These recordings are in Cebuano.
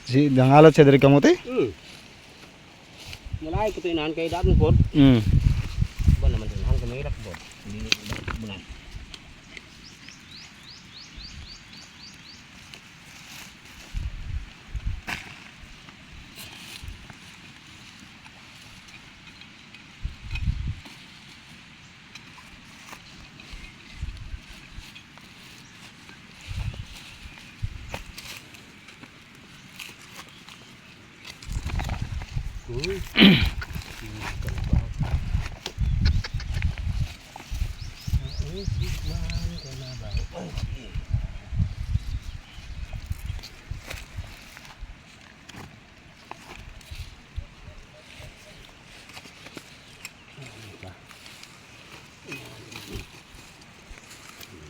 Si dangalot siya diri kamote? Mulay ko to inahan kay daton pod. Ba naman to inahan kay mahirap pod. Hindi bunan. Uy.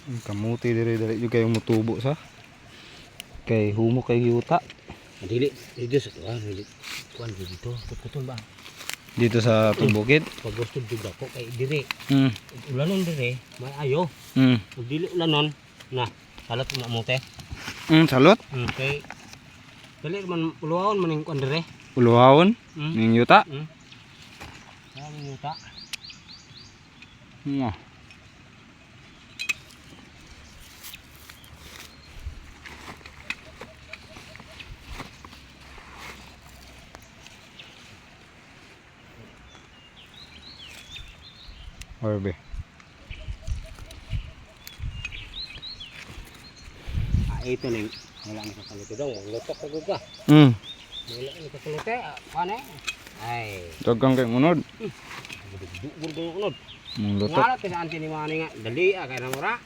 Ang kamote diri dali jud kayo mutubo sa. Kay humo kay yuta. Dili, dito sa tuwa, dili. Kuan dito, kutkuton ba? Dito sa atong bukid. Pag gusto jud ako kay dire. Ulanon dire, may ayo. Ug dili ulanon, na salat mo mo te. Salot. Kay dili man uluhon man ning kuan dire. Uluhawon ning yuta. Ang yuta. Mwah. Orbe. Ah, ito ning wala na kakalute daw. Lutok ko ka. Wala na kakalute. Ah, kuan eh. Ay, Dagang kay unod. dugod ko unod. Mong lutok. Ngalat kay sa anti ni Mani nga dali ah kay namura.